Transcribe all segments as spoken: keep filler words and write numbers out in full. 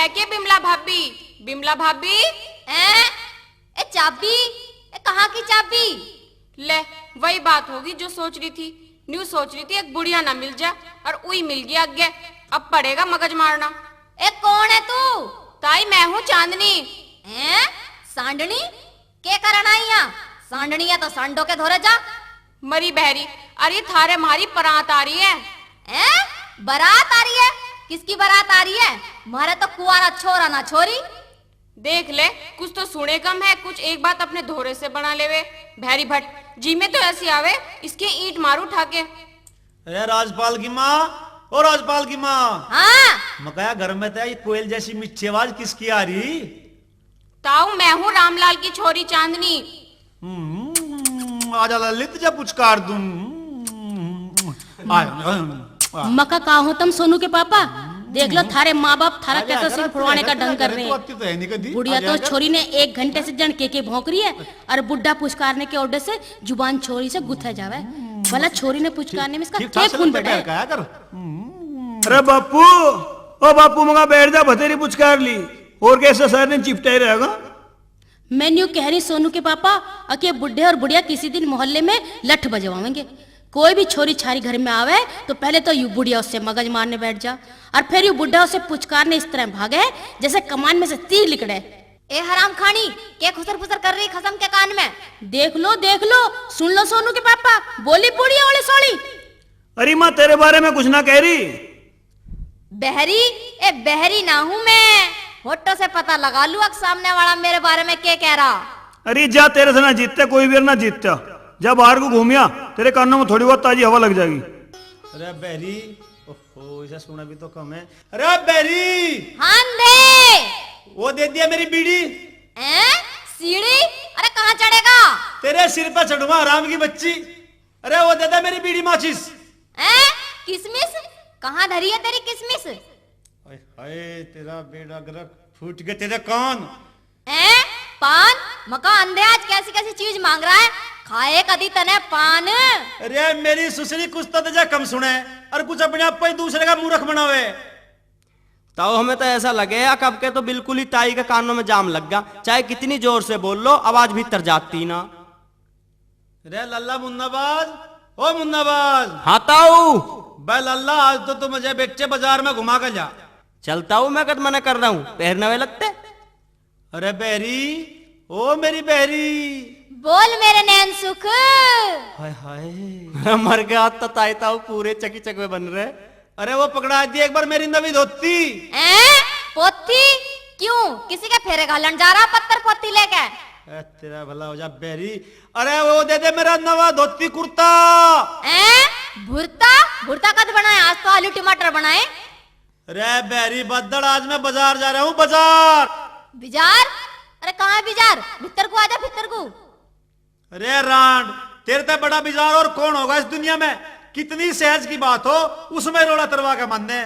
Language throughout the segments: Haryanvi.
के बिमला भाभी, बिमला भाभी? हैं? ए चाबी? ए कहाँ की चाबी? ले, वही बात होगी जो सोच रही थी। न्यू सोच रही थी एक बुढ़िया ना मिल जा, और उई मिल गया आगे। अब पड़ेगा मगज मारना। ए कौन है तू? ताई, मैं हूँ चांदनी। हैं? सांडनी? के करण आई यहाँ? सांडनी है तो सांडो के धोरे जा। मरी बहरी, अरे थारे म्हारी परात आ रही है। हैं? बारात आ रही है? किसकी बारात आ रही है? म्हारे तो कुआरा छोरा ना छोरी। देख ले, कुछ तो सुने कम है, कुछ एक बात अपने धोरे से बना लेवे। भैरी भट्ट, जी में तो ऐसी आवे, इसके ईंट मारू उठा के। अरे राजपाल की माँ, ओ राजपाल की माँ। हाँ। मकाया घर में तो ये कोयल जैसी मीठी आवाज किसकी आ रही? ताऊ, मैं हूँ रामलाल की छोरी चांदनी। हम्म, आजा ललित जा पुचकार दूं। आ, आ, आ। मका कहा हो तम सोनू के पापा? देख लो थारे माँ बाप थारा कैसा सिर फुड़वाने का ढंग कर रहे हैं। बुढ़िया तो छोरी ने एक घंटे से जन के के भौंक रही है और बुढ़ा पुचकारने के ऑर्डर से जुबान छोरी से गुथा जावे। भला छोरी ने पुचकारने में इसका क्या खून बढ़े? अरे बापू, ओ बापू, मगा बैठ जा, बतेरी पुचकार ली। और कैसे सारे दिन चिपटाए रहेगा? मैं न्यू कह रही सोनू के पापा, अके बुढ़े और बुढ़िया किसी दिन मोहल्ले में लठ बजवाएंगे। कोई भी छोरी छारी घर में आवे तो पहले तो यू बुढ़िया उससे मगज मारने बैठ जा, और फिर यू बुढ़ा उसे पुचकारने इस तरह भागे जैसे कमान में से तीर लिकड़े। ए हराम खानी, के खुसर फुसर कर रही खसम के कान में? देख लो, देख लो, सुन लो सोनू के पापा, बोली बुढ़िया ओली सोली। अरे माँ, तेरे बारे में कुछ ना कह रही। बहरी? ए, बहरी ना हूँ मैं। फोटो से पता लगा लूँ, अक सामने वाला मेरे बारे में के कह रहा। अरे जा, तेरे से ना जीतते कोई भी, ना जीतता। जा बाहर को घूमिया, तेरे कानों में थोड़ी बहुत ताजी हवा लग जाएगी। अरे बहरी, ओहो, इसे सुना भी तो कम है। अरे बहरी। हाँ दे। वो दे दिया मेरी बीड़ी। हैं? सीढ़ी? अरे कहाँ चढ़ेगा? तेरे सिर पे चढ़ूंगा, हराम की बच्ची। अरे वो दे दे मेरी बीड़ी माचिस। हैं? किसमिस? कहाँ धरी है तेरी किसमिस? हाय हाय, तेरा बेड़ा गर्क, फूट गए तेरे कान। हैं? पान? मका अंधे, आज कैसी कैसी चीज मांग रहा है? खाए कदी तने पान? अरे मेरी सुसरी, कुछ तो दे जा कम सुने, और कुछ अपने आप को ही दूसरे का मूर्ख बनावे। ताऊ, हमें तो ऐसा लगे, या कब के तो बिल्कुल ही ताई के कानों में जाम लग गया। चाहे कितनी जोर से बोल लो, आवाज भीतर जाती ना। रे लल्ला मुन्नाबाज, ओ मुन्नाबाज। हाँ ताऊ। बे लल्ला, आज तो तू मुझे बेचे बाजार में घुमा के ला। चल ताऊ, मैं कद मना कर रहा हूँ, पहरने वाले लगते। अरे बहरी, ओ मेरी बहरी। बोल मेरे नैन सुख। हाय हाय। मर गया, आज तो ताई ताऊ पूरे चकी चकवे बन रहे। अरे वो पकड़ा दी एक बार मेरी नवी धोती। हैं? पोथी? क्यों, किसी के फेरे घालन जा रहा पत्थर पोथी लेके? ए, तेरा भला हो जा बहरी। अरे वो दे दे मेरा नवा धोती कुर्ता। हैं? भुरता? भुरता कद बनाया? आज तो आलू टमाटर बनाए। रे बहरी बद्दल, आज मैं बाजार जा रहा हूँ, बाजार। बाजार? अरे कहाँ है बाजार? भीतर को आजा, भीतर को। अरे रांड, तेरे ते बड़ा बाजार और कौन होगा इस दुनिया में? कितनी सहज की बात हो, उसमें रोड़ा तरवा के मानने।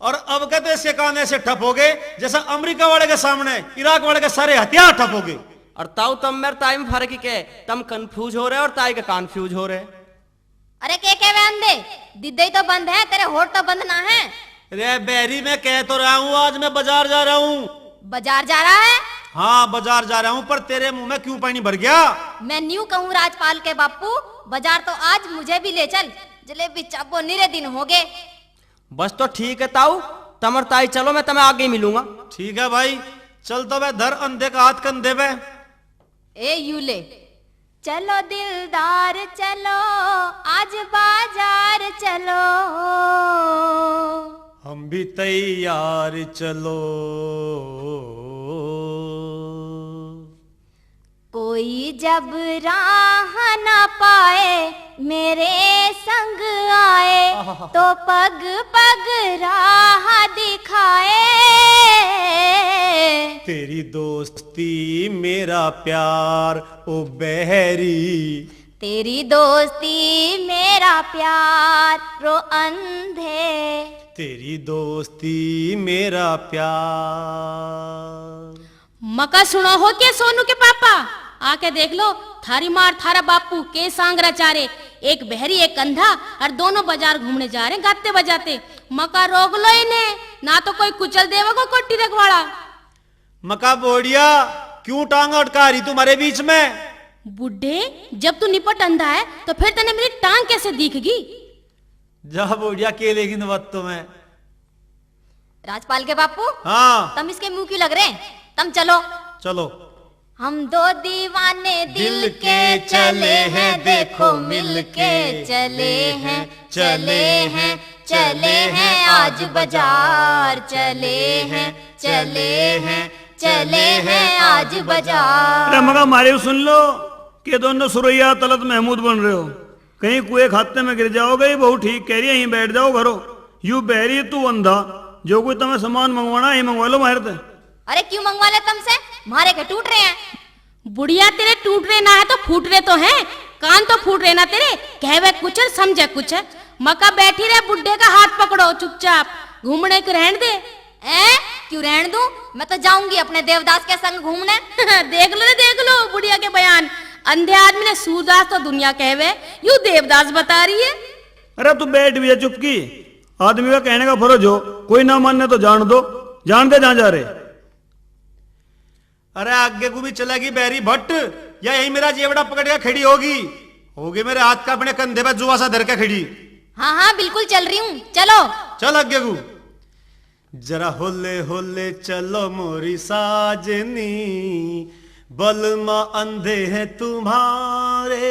और अब के तो इसके कान ऐसे ठप हो गए जैसा अमेरिका वाले के सामने इराक वाले के सारे हथियार ठप हो गए। और ताऊ, तम मेरे ताई में फर्क ही के? तम कंफ्यूज हो रहे और ताई का कन्फ्यूज हो रहे। अरे के के वे अंधे, दिद्दे ही तो बंद है, तेरे होठ तो बंद ना है। रे बहरी, मैं कह तो रहा हूँ, आज मैं बाजार जा रहा हूँ। बाजार जा रहा है? हाँ, बाजार जा रहा हूँ, पर तेरे मुंह में क्यों पानी भर गया? मैं न्यू कहूँ राजपाल के बापू, बाजार तो आज मुझे भी ले चल, जलेबी चाबो निरे दिन हो गए। बस तो ठीक है ताऊ, तमर ताई चलो, मैं तमें आगे ही मिलूंगा। ठीक है भाई, चल तो बे धर अंधे का हाथ कंधे पे। ए यू ले। चलो दिलदार चलो, आज बाजार चलो। हम भी तैयार चलो। कोई जब राह ना पाए, मेरे संग आए, आहा। तो पग पग राह दिखाए। तेरी दोस्ती मेरा प्यार, ओ बहरी। तेरी दोस्ती मेरा प्यार, रो अंधे। तेरी दोस्ती मेरा प्यार। मका सुनो हो के सोनू के पापा, आके देख लो, थारी मार थारा बापू के सांगरा चारे, एक बहरी एक अंधा, और दोनों बाजार घूमने जा रहे गाते बजाते। मका रोक लो इन्हें, ना तो कोई कुचल देवेगो कोठी रखवाला। मका बोड़िया, क्यों टांग अटका रही तुम्हारे बीच में? बुड्ढे, जब तू निपट अंधा है, तो फिर तने मेरी टांग कैसे दिखगी? जा बोड़िया, के लेकिन बात तो मैं। राजपाल के बापू, हाँ। तम इसके मुंह क्यों लग रहे हैं? तम चलो। चलो। हम दो दीवाने दिल दिल के के चले चले हैं, हैं, देखो देखो मिल के मिल के चले चले हैं, हैं, चले चले हैं, हैं, आज आज बाजार बाजार चले चले हैं, हैं, चले चले हैं, हैं, चले आज आज बाजार। बाजार। अरे मगा मारे सुन लो, के दोनों सुरैया तलत महमूद बन रहे हो। कहीं कुएं खाते में गिर जाओगे, ये बहू ठीक कह रही है, यहीं बैठ जाओ घरो। यू बहरी तू अंधा, जो कोई तुम्हें सामान मंगवाना है, यहीं मंगवा लो मारे ते। अरे क्यों मंगवा ले तुमसे, मारे के टूट रहे हैं। बुढ़िया, तेरे टूट रहे ना है तो फूट रहे तो हैं, कान तो फूट रहे ना तेरे, कहवे कुछ और समझे कुछ। मका बैठी रहे, बुड्ढे का हाथ पकड़ो चुपचाप, घूमने को रहन दे। हैं? क्यों रहन दूं? मैं तो जाऊंगी अपने देवदास के संग घूमने। देख लो रे, देख लो बुढ़िया के बयान। अंधे आदमी ने सूरदास तो दुनिया कहवे, यू देवदास बता रही है। अरे तू बैठ भी जा चुपकी, आदमी का कहने का फर्ज हो, कोई ना मानने तो जान दो, जान दे जहाँ जा रहे। अरे आगे को भी चलेगी बैरी भट्ट, या यही मेरा जेवड़ा पकड़ के खड़ी होगी, होगी मेरे हाथ का अपने कंधे पे जुआ सा धर के खड़ी। हाँ हाँ, बिल्कुल चल रही हूँ, चलो। चल आगे को। जरा होले होले चलो मोरी साजनी, बलमा अंधे हैं तुम्हारे।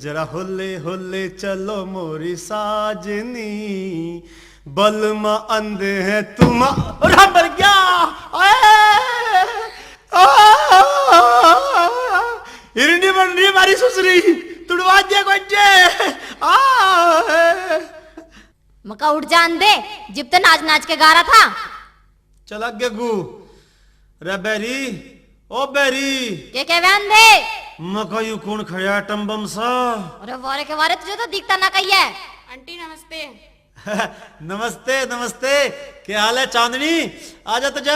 जरा होले होले चलो मोरी साजनी, बलमा अंधे हैं तुम्हारे। अरे मर गया। आए। आ। हिरनी बन रही हमारी सुसरी, तुड़वा दिया गोजे। आ। मका उठ जान दे, जिब ते नाच नाच के गा रहा था। चल आगे गू। रे बैरी, ओ बैरी। के कहवे अंधे? मका यू कौन खड़ा टम्बम सा? अरे वारे के वारे, तुझे तो दिखता ना कहीं है। आंटी नमस्ते। नमस्ते, नमस्ते। क्या हाल है चांदनी? आजा तुझे,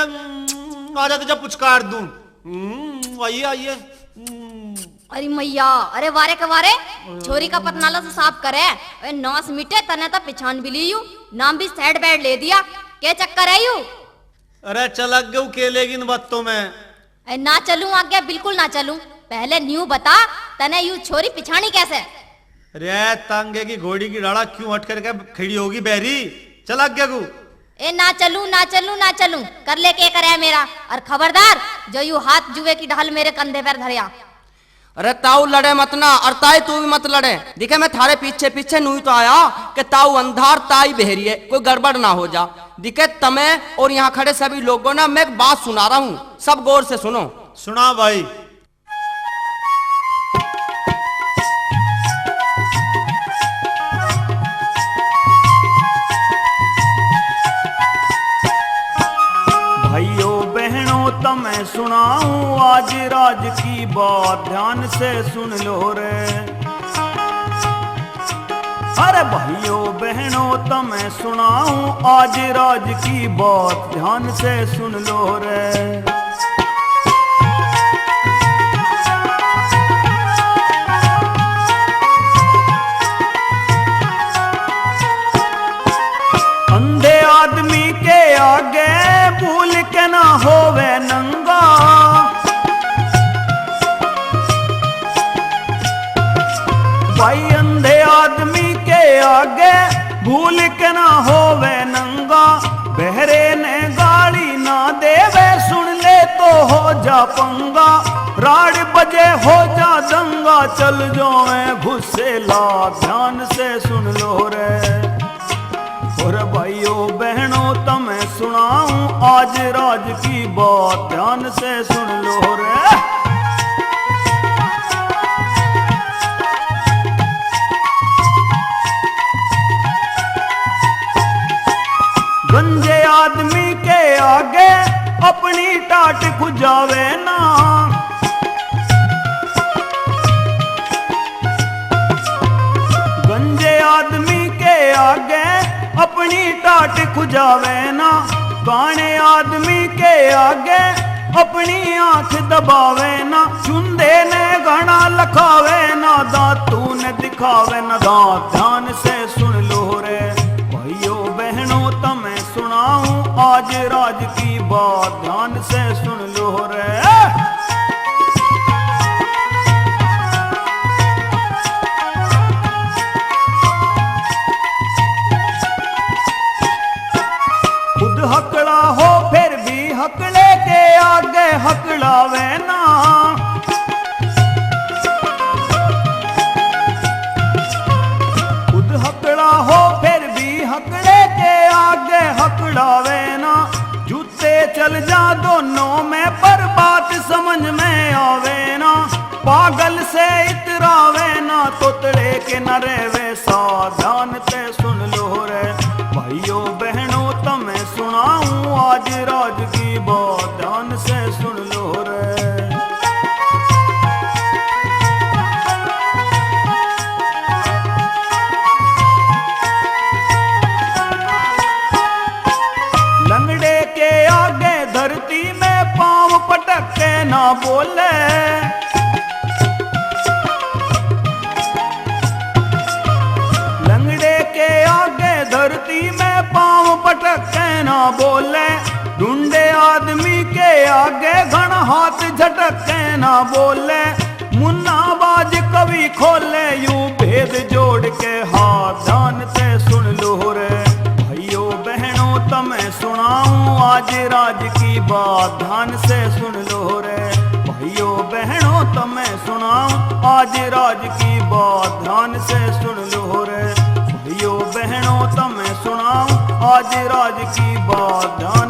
आजा तुझे पुचकार दूं। हम्म, आइए, आइए। हम्म। अरे मैया, अरे वारे के वारे, छोरी का पतनाला से साफ करे। ए नाश मिटे, तने तो पिछान भी ली यू, नाम भी सैड बैड ले दिया। के चक्कर है यू? अरे चल आगे, के लेगी इन बातों में। ए ना चलूं आगे, बिल्कुल ना चलूं। पहले न्यू बता, तने यू छोरी पिछानी कैसे? अरे तांगे की घोड़ी की डाला क्यों हट करके खड़ी होगी बहरी? चल आगे को। ए ना चलूं, ना चलूं, ना चलूं, कर ले के करे मेरा। और खबरदार, जो यू हाथ जुए की ढाल मेरे कंधे पर धरया। अरे ताऊ लड़े मत ना, और ताई तू भी मत लड़े। दिखे मैं थारे पीछे पीछे नू ही तो आया कि ताऊ अंधार ताई बहरी है, कोई गड़बड़ ना हो जा। दिखे तमे और यहाँ खड़े सभी लोगों ना, मैं एक बात सुना रहा हूँ, सब गौर से सुनो। सुना भाई। भाइयों बहनों तमें सुनाऊं आज राज की बात, ध्यान से सुन लो रे। अरे भाइयों बहनों तमें सुनाऊं आज राज की बात, ध्यान से सुन लो रे। अंधे आदमी के आगे भूल के ना होवे नंगा। भाई अंधे आदमी के आगे भूल के ना होवे नंगा। बहरे ने गाली ना देवे, सुन ले तो हो जा पंगा। राड बजे हो जा दंगा, चल जावे घुसेला, ध्यान से सुन लो रे। और भाइयों बहनों तमें सुनाऊं आज राज की बात, ध्यान से सुन लो रे। गंजे आदमी के आगे अपनी टाट खुजावे ना। गंजे आदमी के आगे अपनी टाट खुजावे ना, काणे आदमी के आगे अपनी आंख दबावे ना, चुंदे ने घना लखावे ना, दांतू ने दिखावे ना दांत। ध्यान से सुन लो रे भाइयों बहनों, तमें सुनाऊं आज राज की बात ध्यान से सुन लो रे। खुद हकड़ा हो फिर भी हकड़े के आगे हकड़ावे ना। खुद हकड़ा हो फिर भी हकड़े के आगे हकड़ावे ना। जूते चल जा दोनों में पर बात समझ में आवे ना। पागल से इतरावे ना, तोतले के न रहवे सा। ध्यान ते सुन लो रे भाइयों बहनों, तमे सुनाऊं आज राज की बात, ध्यान से सुन लो रे। लंगड़े के आगे धरती में पाँव पटक के ना बोले। लंगड़े के आगे धरती में पाँव पटक के ना बोले। ढूंढे आदमी के आगे घण हाथ झटक के ना बोले। मुन्नाबाज कवि खोले यू भेद जोड़ के हाथ। ध्यान ते सुन लो रे भाइयों बहनों, तमे सुनाऊं आज राज की बात। ध्यान से सुन लो रे भाइयों बहनों, तमे सुनाऊं आज राज की बात। ध्यान से सुन लो रे भाइयों बहनों, तमे सुनाऊं आज राज की बात। ध्यान